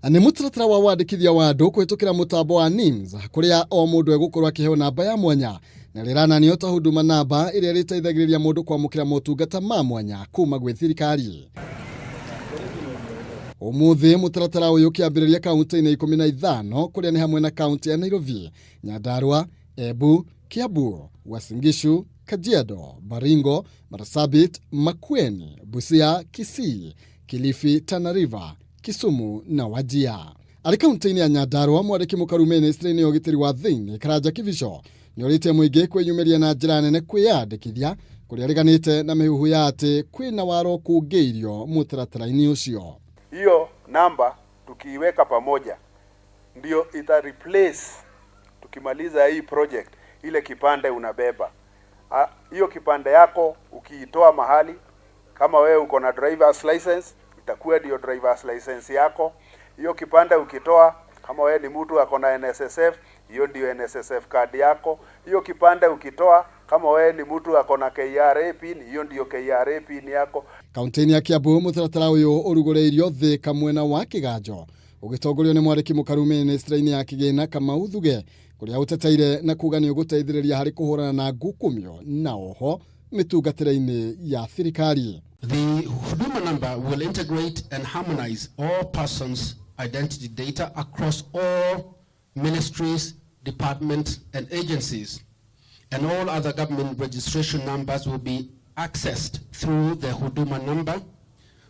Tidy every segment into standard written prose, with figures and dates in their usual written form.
Nĩ mũtaratara wa wandĩkithia wa andũ kũhĩtũkĩra mũtambo wa NIMS kũrĩa o mũndũ egũkorwo akĩheo namba ya mwanya na rĩrananio ta Huduma namba ĩrĩa ĩrĩteithagĩrĩria mũndũ kwamũkĩra motungata ma mwanya kuma gwĩ thirikari. Ũmũthĩ mũtaratara ũyũ ũkĩambĩrĩria kaunti-inĩ 15 kũrĩa nĩ hamwe na kaunti ya Nairobi, Nyandarua, Embu, Kiambu, Uasin Gishu, Kajiado, Baringo, Marsabit, Makueni, Busia, Kisii, Kilifi, Tana River, Kisumu na Wajir. Arĩ kaunti-inĩ ya Nyandarua, mwandĩki mũkaru ministry-inĩ ya ũgitĩri wa thĩinĩ Karanja Kibicho nĩorĩtie mũingĩ kwĩyumĩria na njĩra nene kwĩyandĩkithia kũrĩa areganĩte na mĩhuhu ya atĩ kwĩna waro kũngĩirio mũtaratara-inĩ ũcio. Hiyo namba tukiiweka pamoja ndio ita replace, tukimaliza hii project, ile kipande unabeba hiyo kipande yako ukiitoa mahali, kama wewe uko na driver's license itakuwa ndio driver's license yako. Hiyo kipande ukitoa, kama wewe ni mtu ako na NSSF, hiyo ndio NSSF card yako. Hiyo kipande ukitoa, kama wewe ni mtu ako na KRA pin, hiyo ndio KRA pin yako. Kaunti-inĩ ya Kiambu mũtaratara ũyũ ũrugũrĩirio Thika mwena wa Kĩganjo ũgĩtongorio nĩ mwandĩki mũkaru ministry-inĩ ya kĩgĩna Kamau Thuge kũrĩa ũteteire na kuga nĩ ũgũteithĩrĩria harĩ kũhũrana na ngukumio na oho mĩtungatĩre-inĩ ya thirikari. The Huduma number will integrate and harmonize all persons' identity data across all ministries, departments, and agencies, and all other government registration numbers will be accessed through the Huduma number,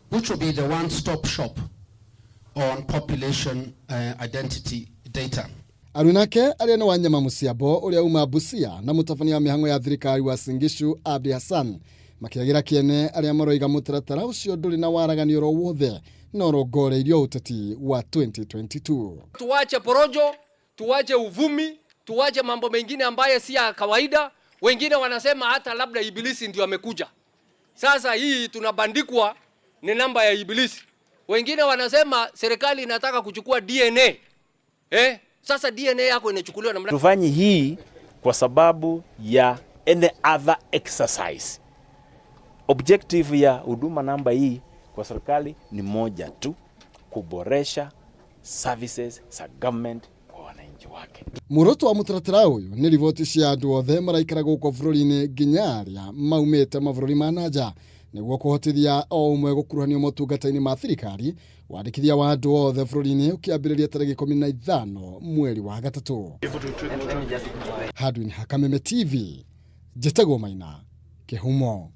which will be the one-stop shop on population identity data. Arunake arĩa nĩ Wanyama Mũciambo ũrĩa uma Busia na mũtabania wa mĩhang'o ya thirikari wa Uasin Gishu Abdi Hassan makĩagĩra kĩene arĩa maroiga mũtaratara ũcio ndũrĩ na waraganio oro wothe na ũrongoreirio ũteti wa 2022. Tuache porojo, tuache uvumi, tuache mambo mengine ambaye si ya kawaida. Wengine wanasema hata labda ibilisi ndio amekuja. Sasa hii tunabandikwa ni namba ya ibilisi. Wengine wanasema serikali inataka kuchukua DNA. Sasa DNA yako inachukuliwa namna Tufanye hii kwa sababu ya any other exercise. Objective ya huduma namba hii kwa serikali ni moja tu, kuboresha services za government kwa wananchi wake. Muoroto wa mũtaratara ũyũ nĩ riboti cia andũ othe maraikara gũkũ bũrũri-inĩ nginya arĩa maumĩte mabũrũri ma nanja nĩguo kũhotithia o ũmwe gũkuruhanio motungata-inĩ ma thirikari. Wandĩkithia wa andũ othe bũrũri-inĩ ũkĩambĩrĩria tarĩki 15 mweri wa gatatũ. Handũ-inĩ ha Kameme TV, njĩtagwo Maina Kĩhumo.